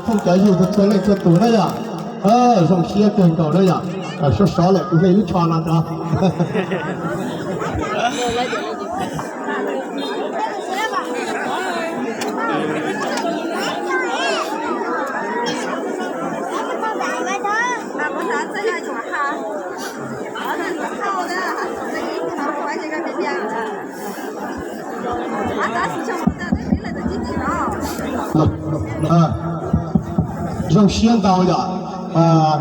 Phooj cov ywg txhua leej txhua tus na yom. Zoo siab kawg nkaus na yom. Sov sov lawm kuv hle lub tsho no rau. Zoo siab ntau yom.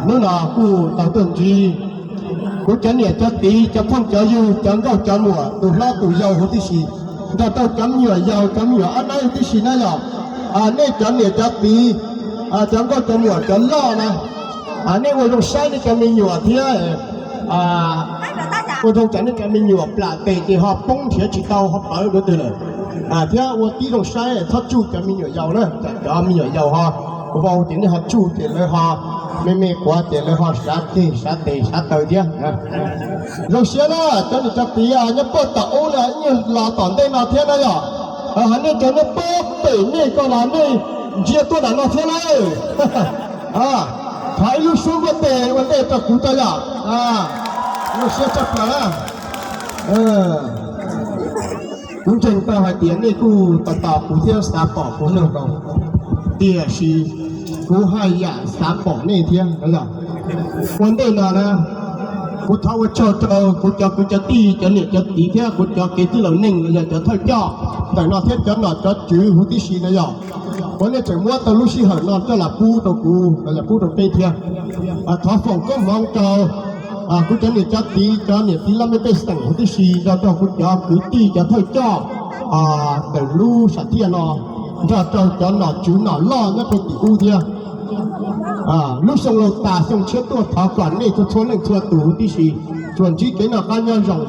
Hnub no kuj tau tuaj ntsib kuv cov niam cov txiv, cov phooj cov ywg, cov nkauj cov muam, tus hlob tus yau huv tib si, nrog rau cov me nyuam yaus, cov me nyuam ob nab huv tib si na yom. Nej cov niam cov txiv, cov nkauj cov muam, cov loj na, nej ua zoo saib nej cov me nyuam thiab. Ua zoo tsam nej cov me nyuam plam tes ces ho poob nrhiav tsis tau ho pawv dua twg lawm. Thiab ua tib zoo saib txhob tsuj cov me nyuam yaus na, cov me nyuam yaus ho vau ces nej ho tsuj ces lawv ho me me quav ces lawv ho sav ceg sav tes sav taw thiab. Zoo siab na, cov niam cov txiv nyob puag tom ub na, ib nyuag los tom ntej no thiab na yom. Hos nej cov nyob puag pem nej ko los nej ntsia tuaj nram no thiab na. Thov ib lub suab npuaj tes ua ntej rau kuv tso yom. Zoo siab tshaj plaws. Kuv ntseeg tau hais tias nej kuj tos tos kuv thiab xav pom kuv nyob rau, tiam sis kuv haj yam xav pom nej thiab. Ua ntej no na, kuv thov ua tsaug rau kuv cov kwv cov tij, cov niam cov txiv thiab kuv cov kev tij laus neej los yog cov thawj coj ntawm no thiab cov nom cov tswv huv tib si na yom. Ua nej tseem muab tau lub sij hawm no coj los pub rau kuv los yog pub rau peb thiab. Thov foom koob hmoov rau kuv cov niam cov txiv, cov niam txiv laj mej pej xeem huv tib si, nrog rau kuv cov kwv tij cov thawj coj ntawm lub sam thiaj no, nrog rau cov nom tswv nom loj nyob rau tim ub thiab. Lub xyoo laus tas xyoo tshiab tuaj thov kom nej txhua txhua leej txhua tus huv tib si tsuas ntsib kev noj qab nyob zoo,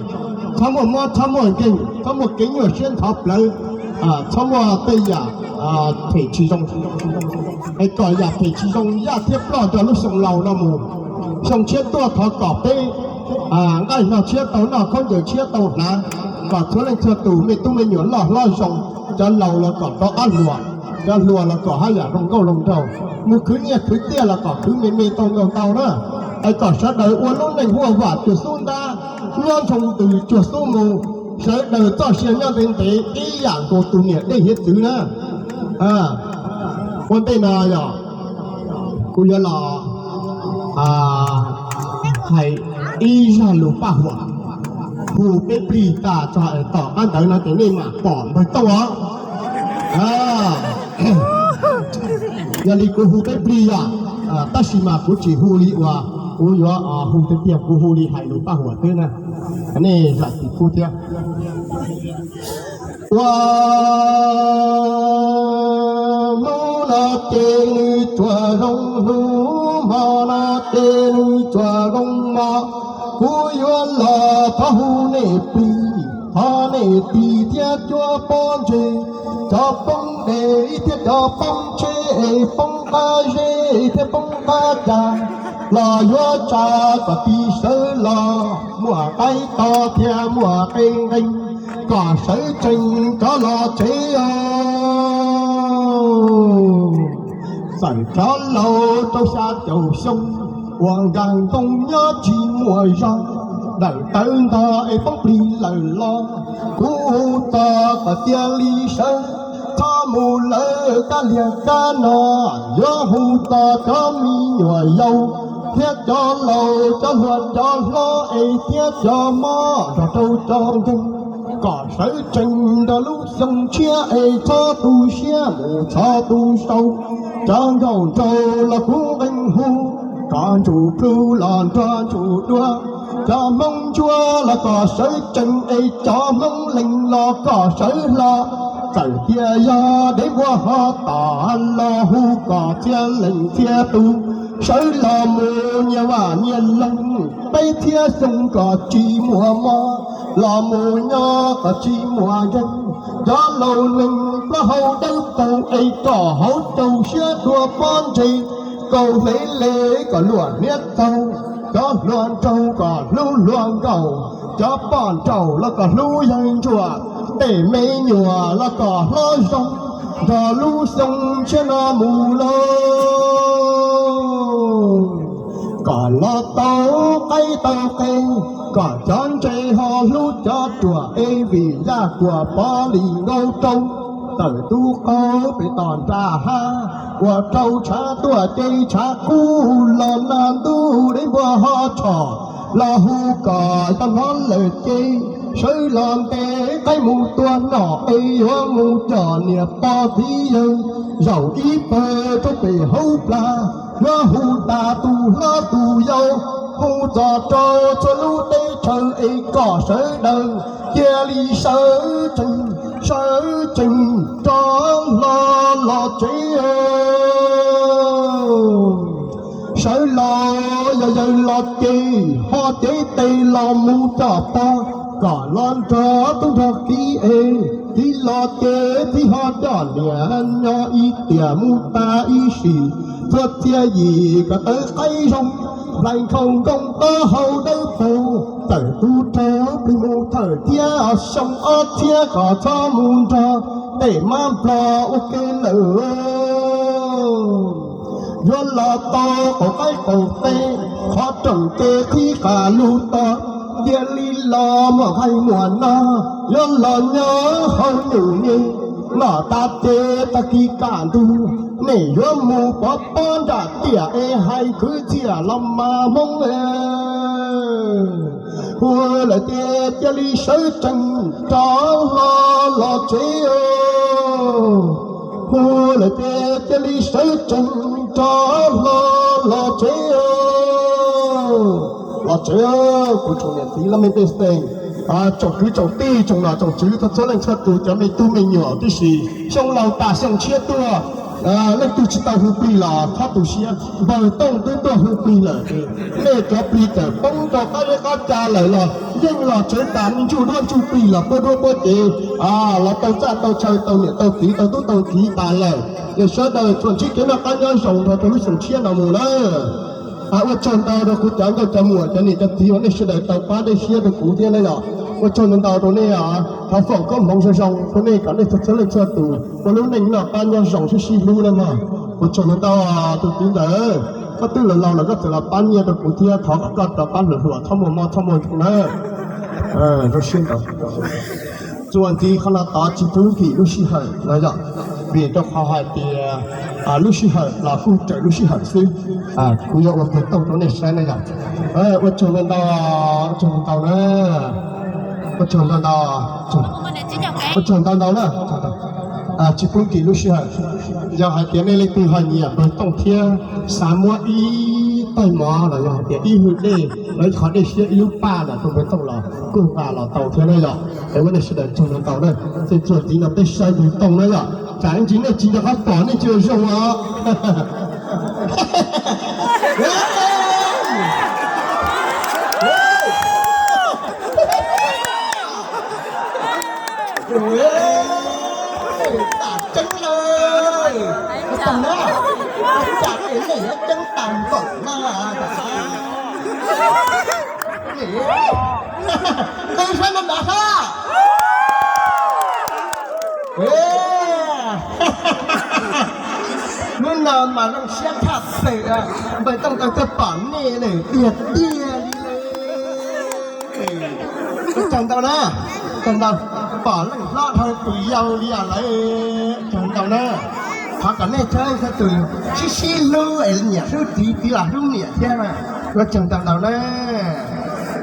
txhob muaj mob txhob muaj nkeeg, txhob muaj kev nyuaj siab ntho plawv, txhob muaj tej yam phem tsis zoo, es kom yam phem tsis zoo yaj thiab ploj nrog lub xyoo laus no mus. Xyoo tshiab tuaj thov kom peb nqaij no tshiab tau noj, khaub ncaws tshiab tau hnav, kom txhua leej txhua tus me tub me nyuam loj hlob zoo, cov laus los kom rov qab hluas, cov hluas los kom haj yam zoo nkauj zoo nraug, mus khwv nyiaj khwv txiaj los kom khwv me me tau ntau ntau na. Es kom sawv daws ua lub neej huaj vam cuag xub ntab, nyob nroo ntws cuag xub mu, sawv daws txoj sia nyob ntev ntev ib yam nkaus tus niam dej hiav txwv na. Ua ntej no yog kuv yuav los hais ib zaj lus paj huam, hu peb plig tas tso es tom qab ntawd no ces nej mam pom npawg Tooj os. Yog li kuv hu peb plig yom, tab sis mas kuv tsis hu li uas kuv yuav hu tiag tiag, kuv hu li hais lus paj huam xwb na. Nej zam txim pub thiab. Ua hnub no ces nws tsuas zoo hnub, hmo no ces nws tsuas zoo hmo, kuv yuav los thov hu nej plig, thov nej tig thiab cuab pob ntseg, cov poob dej thiab cov poob tsheb, poob qab zeb thiab poob qab cas, los yuav tsa kom tig sawv los, muaj qaib to thiab muaj qe nqeeg, kom sawv tsees rov los tsev os. Txawm cov laus rau xya caum xyoo, uas nkag ntoo nyob tsis muaj zog, dawm tawv ntog es poob plig lawm los, kuv hu tos kom cia li sawv, txhob mus lawv kab liag kab no, yuav hu tos cov me nyuam yaus thiab cov laus, cov hluas cov hlob es thiab cov mob nrog rau cov nkeeg, kom sawv tsees nrog lub xyoo tshiab es txhob tu siab mus txhob tu sau. Cov nkauj nraug los kuv nqee hu, kom ntsuj plhu los nrog ntsuj dua, cov Hmoob ntsuab los kom sawv tsees es cov Hmoob lees los kom sawv hlo. Txawm tias yog dev npua ho tom los hu kom txhia leej txhia tus sawv los mus nyias vaj nyias loog, peb thiab xyoo kom tsis muaj mob, los mus nyob kom tsis muaj nkeeg. Cov laus neeg plaub hau dawb paug es kom hauv rau siab dua pob ntseg, kaus hlev le kom luam hniav txaug, cov hluas nraug kom hlub hluas nkauj, cov poj nraug los kom hlub yawg ntsuag, tej me nyuam los kom hlob zoo, nrog lub xyoo tshiab no mus lauj. Los tau qaib tau qe, kom cov ntse ho hlub cov ruam es vim yaj kuam pov lis nkauj rau. Tawm tub qaug pem tom nram hav, ua rau tshav tuaj ces tshav kub los nag ntuj dej npua ho tshom, los hu kom yog hnov lawm ces sawv los ntes qaib mus tua nom es yuav mus coj niam pog txiv yawg zaum ib pawg rau pem hauv plag, yuav hu tas tus hlob tus yau, hu txog rau txhua lub teb chaws es kom sawv daws cia li sawv tsees, sawv tsees rov hlo los tsev. Sawv los yog yawg los ces ho cev tes los mus coj pog, kom los nrog tub nrog kiv es, txiv los ces txiv ho coj niam nyob ib tiam mus tas ib sim, txhua txhia yim kom tawv qaib zoo, hlais nkhaus nkoos taub hau dawb paug, tawm tub rog plig mus thawm thiab xyoo ob txhiab kom txhob mus nrog tej mab nplog ua ke lawm. Yuav los tau qaum qaib qaum qe, qhov rooj ces qhib qas lug to, cia li los muaj nqaij muaj no, yuav los nyob hauv nyuj nyeg, noj tas ces tag kis kaj ntug, nej yuav mus pov pob nram tiaj es hais kwv txhiaj los mas Hmoob. Hu lawm ces cia li sawv tsees rov hlo los tsev. Hu lawm ces cia li sawv tsees rov hlo los tsev. Los tsev, kuv tsoom niam txiv laj mej pej xeem, tsoom kwv tsoom tij, tsoom nom tsoom tswv, txhua txhua leej txhua tus cov me tub me nyuam tib si, xyoo laus tas xyoo tshiab tuaj, leej twg tsis tau hu plig los txhob tu siab, npawg Tooj twb tuaj hu plig lawm. Nej cov plig txawm poob rau qab zeb qab ca lawm los yeej los tsev tas, ntsuj duab ntsuj plig los puab duab puab cev, los tau txaj tau chaw, tau niam tau txiv, tau tub tau kiv tas lawm. Nej sawv daws tsuas ntsib kev noj qab nyob zoo nrog rau lub xyoo tshiab no mus na. Ua tsaug ntau rau kuv cov nkauj cov muam, cov niam cov txiv uas nej sawv daws tau pab dej siab rau kuv thiab na yom. Ua tsaug ntau ntau rau nej os, thov foom koob hmoov zoo zoo rau nej kom nej txhua txhua leej txhua tus ua lub neej noj qab nyob zoo sib sib hlub na mog. Ua tsaug ntau ntau tus txiv ntxawm, koj twb laus laus lawm koj txawm los pab nyiaj rau kuv thiab, thov kom koj rov qab hluas hluas txhob muaj mob txhob muaj nkeeg na. Zoo siab ntau. Txuas ntxiv qhov no tod tsis pub nkim lub sij hawm no yom, vim rau qhov hais tias lub sij hawm los kuj raws lub sij hawm xwb. Kuv yuav ua npawg Tooj rau nej saib na yom. Ua tsaug ntau ntau, ua tsaug ntau ntau na, ua tsaug ntau ntau, ua tsaug ntau ntau na. Tsis pub nkim lub sij hawm. Yog hais tias nej leej twg ho nyiam npawg Tooj thiab xav muab ib teg mov los yog hais tias ib hwj dej los ib qho dej siab ib lub paj los rau npawg Tooj los kuj nqa los tau thiab na yom. Es ua nej sawv daws tsaug ntau ntau na. Tej txuas ntxiv no peb saib npawg Tooj na yom, tsam ib ntsis nej tsis nco qab pom nej tsis zoo os. Tam tseeb lawm, tam na, tam es nej yuav tseeb tas nkaum na. Qw sab no nrad sab. Hnub no mas zoo siab tshaj plaws, npawg Tooj tau tuaj pom nej lawm tiag tiag li. Ua tsaug ntau na, tsaug ntau, pom leej hlob dhau tus yau li os lawm, tsaug ntau na. Thov kom nej txhua leej txhua tus sib sib hlub es nyiam hlub txiv, txiv los hlub niam thiab na. Ua tsaug ntau ntau na,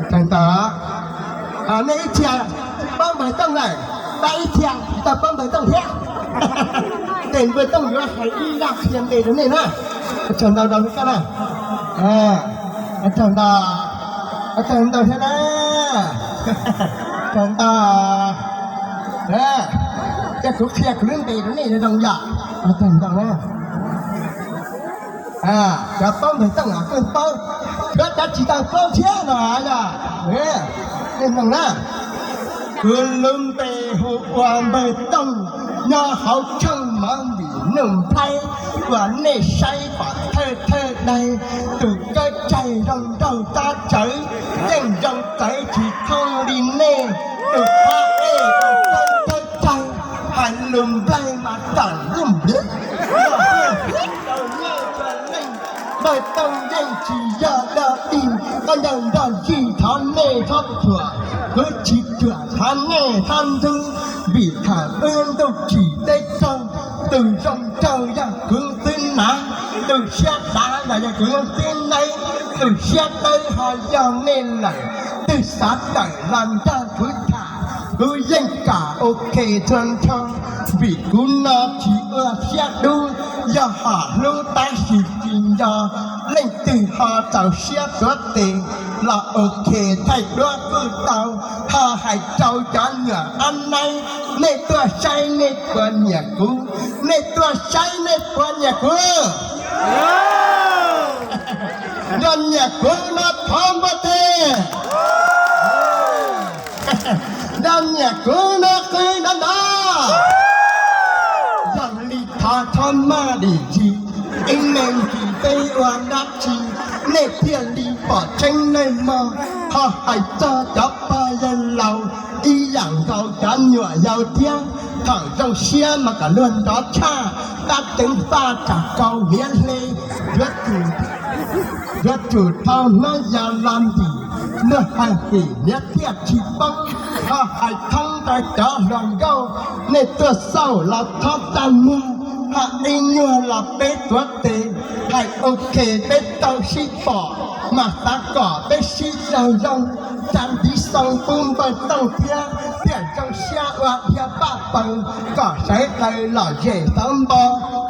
tsaug ntau. Nej ib txhia paub npawg Tooj lawm, tab ib txhia tsis tau paub npawg Tooj thiab. Ces npawg Tooj yuav hais ib zaj qhia npe rau nej na. Ua tsaug ntau ntau li koj na. Ua tsaug ntau, ua tsaug ntau thiab na. Tsaug ntau. Ces kuv qhia kuv lub npe rau nej zoo zoo yom. Ua tsaug ntau na. Cov paub npawg Tooj los kuj paub, cov tsis tau paub thiab no yog, nej mloog na. Kuv lub npe hu ua npawg Tooj, nyob hauv tsheej Mov Vim Nuj Nplhaib, uas nej saib pom thawj thawj daim, tus kawb tsaig zoo nraug tab tsawv, yeej zoo txawv tsis thooj li nej, tus phab ej uas kawb kawb tsaig, hais lus nplaig mas tawm lub npliag, yog hu rau nej txhua leej Npawg Tooj yeej tsis yog dog dig, koj nco nrog yij thov nej txhob thuam, kuv tsis thuam thov nej txhob ntxub, vim thaum wb ntuj tsim teb raug, tus zoo nraug yog kuv xwb na, tus siab dav los yog kuv xwb na, tus siab dawb ho yog nej lawm, twb xav tawm los nrog kuv tham, kuv yeej kam ok txhua nrho, vim kuv no tsis ua siab dub, yog hom hlub tab sis tsis nco, leej twg ho txaus siab tuav tes los ok thaij duab kuj tau, ho hais rau cov nyuam ab naib, nej tuaj saib nej puas nyiam kuv, nej tuaj saib nej puas nyiam kuv, yog nyiam kuv no thov npawg tes, yog nyiam kuv no qw nrov nrov. Yog li thov txhob maj dim zis, ib me ntsis peb ua dab tsi nej thiaj li pom tseeb nej mog. Ho hais txog cov pog yawg laus ib yam nkaus cov nyuam yaus thiab, thaum zoo siab mas kom luag nrov tshaj, tab teev faj tsam kau hniav hle, yuav tsum, yuav tsum thau hnab ya la ntim, luag hais tim hniav thiaj tsis poob. Ho hais thoob rau cov hluas nkauj, nej tuaj xauj los thov txaj muag, ho ib nyuag los peb tuav tes, hais ok peb tau sib pom, mas xav kom peb sib raug zoo, tsa ntiv xoo pub npawg Tooj thiab, thiaj zoo siab ua dhia paj paws, kom sawv daws lom zem xauv npo,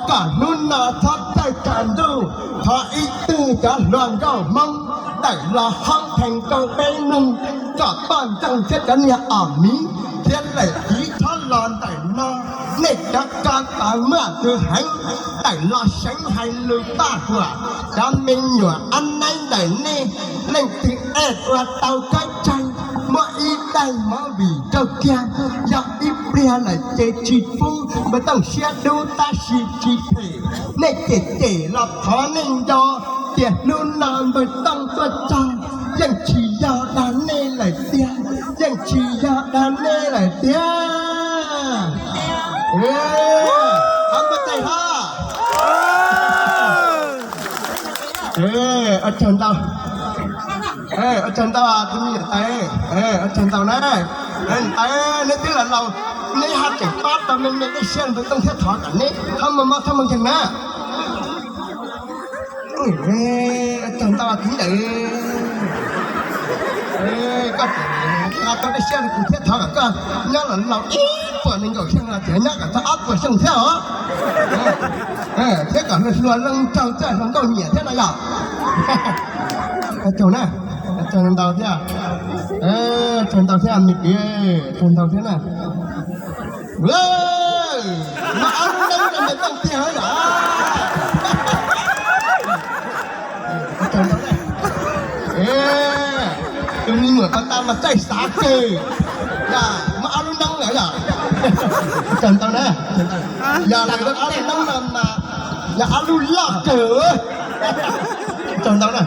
kom hnub no txhob txawj tsaus ntuj. Thov ib tug cov hluas nkauj Hmoob tawm los hoob theej rau peb mloog, kom poj ntxoog thiab cov niag os miv thiab lawm txiv txhob los ntawm no. Nej cov ko taw muaj tus heev tawm los seev hais lus paj huam, cov me nyuam ab naib ntawm nej leej twg ej ua tau kab tsag, muab ib daim movie rau kiag, yog ib pliag lawm ces tsis pub. Npawg Tooj siab dub tab sis tsis phem, nej cem cem los thov nej nco, tias hnub no npawg Tooj tuaj txog, yeej tsis yog dag nej lawm tiag, yeej tsis yog dag nej lawm tiag. Thov npawg tes hlo. Ua tsaug ntau, ua tsaug ntau tus me niam tais, ua tsaug ntau na. Niam tais, neb twb los laus, neb ho tseem pab tau me me dej siab npawg Tooj thiab, thov kom neb txhob muaj mob txhob muaj nkeeg na. Ua tsaug ntau txiv ntawd, koj tseem nqa tau dej siab rau kuv thiab, thov kom koj nyob los laus ib puas nees nkaum xyoo los tseem nyob kom txog ob puas xyoo thiab os. Thiab kom hluas hluas leej raug txawj hluas nkauj nyiam thiab no yog. Ua tsaug na, ua tsaug ntau thiab, ua tsaug ntau thiab me kwv, ua tsaug ntau thiab na. Mas ob lub neeb rau npawg Tooj tiag yom. Tus me nyuam pas tas mas txaij xav kawg, yog muaj ob lub neeb lawm yom. Ua tsaug ntau na, yog lawv ob lub neeb no mas yog ob lub loj kawg. Ua tsaug ntau na.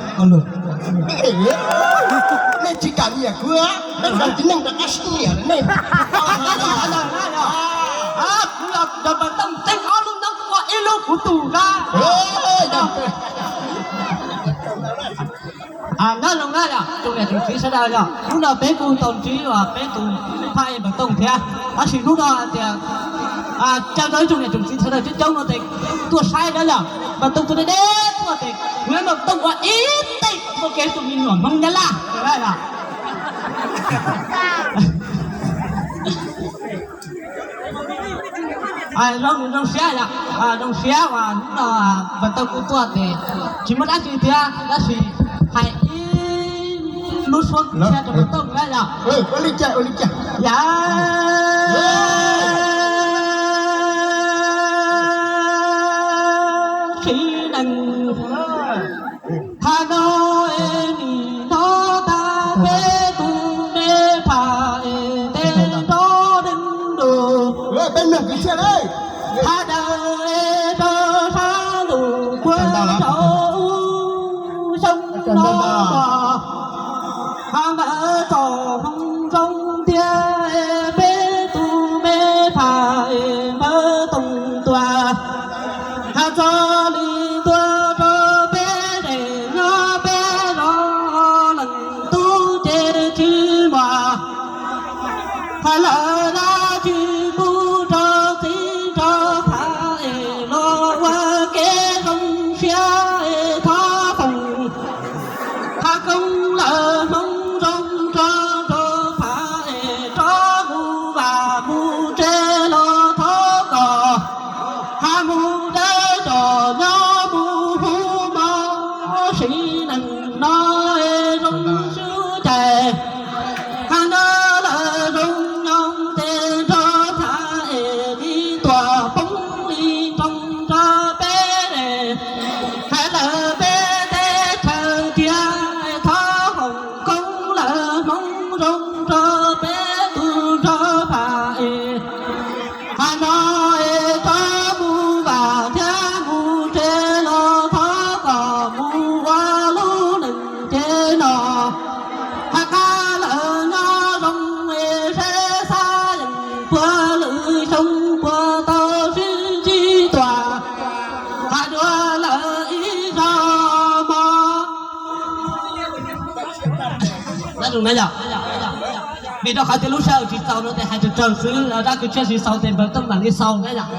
Nej tsis kam nyiam kuv, nej cov txiv neej rov qab sib nyiam lawm nej. Kuv los cov pas tas txaij ob lub neeb ua ib lub kuv tus na. Nyob zoo na yog tsoom niam tsoom txiv sawv daws yog hnub no peb kuj tau ntsib uas peb tus phaj ej Npawg Tooj thiab, tab sis hnub no hais tias caw tau ib tsoom niam tsoom txiv sawv daws coob coob no ces tuaj saib na yog Npawg Tooj tuaj deb deb tuaj ces kuv yuav Npawg Tooj ua ib teg kom tuaj kev tus me nyuam Hmoob Nyab Laj. Zoo, zoo siab yom, zoo siab uas hnub no Npawg Tooj kuj tuaj ces tsis muaj dab tsi thiab tab sis hais ib lub suab txhia rau Npawg Tooj na yom. Ua li cas, ua li cas? Yog txiv neej thaum no es nim no tag peb tus me phaj es tej nrov deeg lug. Peb mloog kwv txhiaj lawm. Thaum daws es rau sab lug puag rau xyoo no, ha mam txog hoob zoo thiab es peb tus me phaj es Npawg Tooj tuaj, ha txog li tuaj rau peb na yom. Vim rau qhov tias lub sij hawm tsis txaus no ces hais raws raws xwb, zaj kwv txhiaj tsis xaus ces npawg Tooj mam li xaus na yom.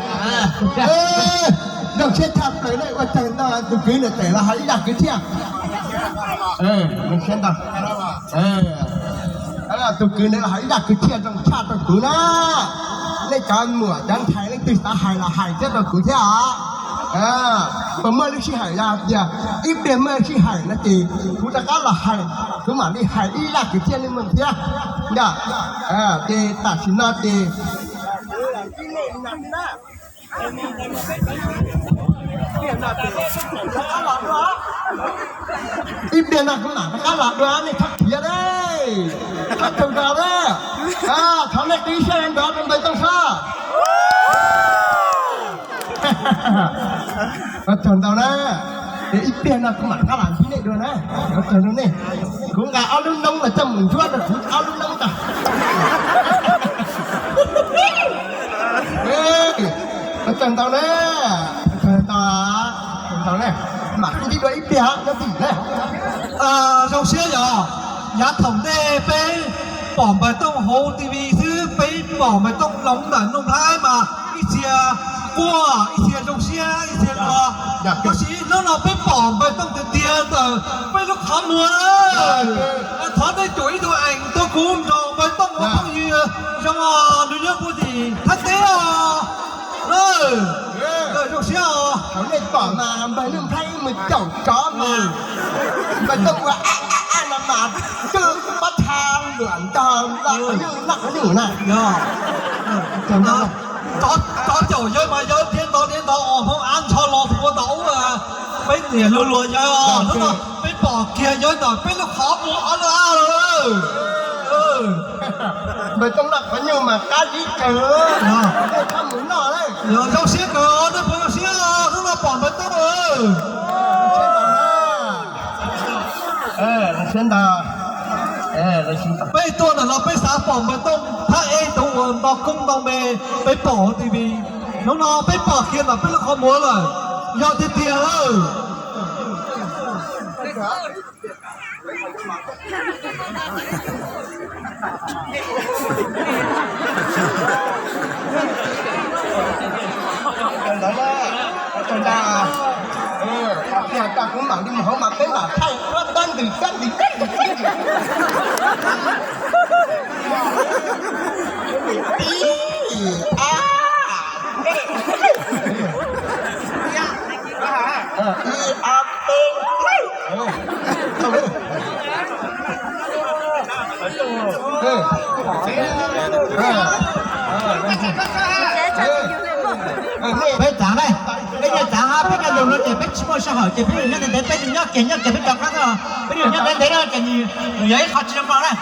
Zoo siab tshaj plaws ne, ua tsaug ntau tus kwv ntawm tseem los hais ib zaj kwv txhiaj. Zoo siab ntau. Tus kwv ntawd los hais ib zaj kwv txhiaj zoo tshaj rau kuv na. Nej cov muam cov ntxhais leej twg xav hais los hais thiab rau kuv thiab os. Puas muaj lub sij hawm yog tias ib pliag muaj lub sij hawm no ces kuv rov qab los hais, kuv mam li hais ib zaj kwv txhiaj nej mloog thiab. Yog, ces tam sim no ces ib pliag no kuv mam rov qab los dua nej txhob khiav lawm, txhob tsaug zog lawm. Thov nej qhib siab nrov rau npawg Tooj soj. Ua tsaug ntau na. Ces ib pliag no kuv mam rov qab los ntsib nej dua na. Ua tsaug rau nej. Kuv nqa ob lub noob los coj mus ntsuab rau kuv ob lub noob tag. Ua tsaug ntau na. Ua tsaug ntau, ua tsaug ntau na. Mam sib ntsib dua ib pliag nyob tim na. Zoo siab yog yav thaum ntej peb pom npawg Tooj hauv T V xwb, peb pom npawg Tooj hloov ntawm Nuj Nplhaib mas ib txhia quaj, ib txhia zoo siab, ib txhia luag. Tab sis hnub no peb pom npawg Tooj tiag tiag ntawm peb lub qhov muag lawm. Thov nej cuam ib tug eev tuaj kuv nrog npawg Tooj ua phooj ywg zoo os, nws nyob puag tim Thaib teb os. Zoo siab os. Thaum nej pom mas npawg Nuj Nplhaib mus caum tsov mas npawg Tooj ua a a a no mas twb pab tha luam ntog los qhov nyuj noj qhov nyuj na. Tsov caum yawg mas yawg dhia ntov dhia ntov os, hmoob av ntsho los ua ntaus ub, peb niam luag luag yawg os, hnub no peb pom kiag yawg ntawm peb lub qhov muag ob lub ab lawm. Npawg Tooj noj qhov nyuj mas qab zib kawg, nej txhob mus noj lawm. Zoo siab kawg, nej puas zoo siab hnub no pom npawg Tooj? Siab ntau. Peb tuaj ntawm no peb xav pom npawg Tooj thab eb tus uas nto koob nto me, peb pom hauv T V. Hnub no peb pom kiag ntawm peb lub qhov muag lawm, yog tiag tiag lawm. Yog tas kuv mam li mus hauv mas peb mam thaij ua tab ntws tab ntws tab ntws tab ntws. Peb txav na, peb nyiaj txav hab peb nyiaj lug no ces peb tsis muaj sij hawm ces peb nyiaj ntev ntev peb nyiaj kiag nyiaj kiag peb rov qab, peb nyiaj ntev ntev no ces nws yog ib qho tsis zoo no na.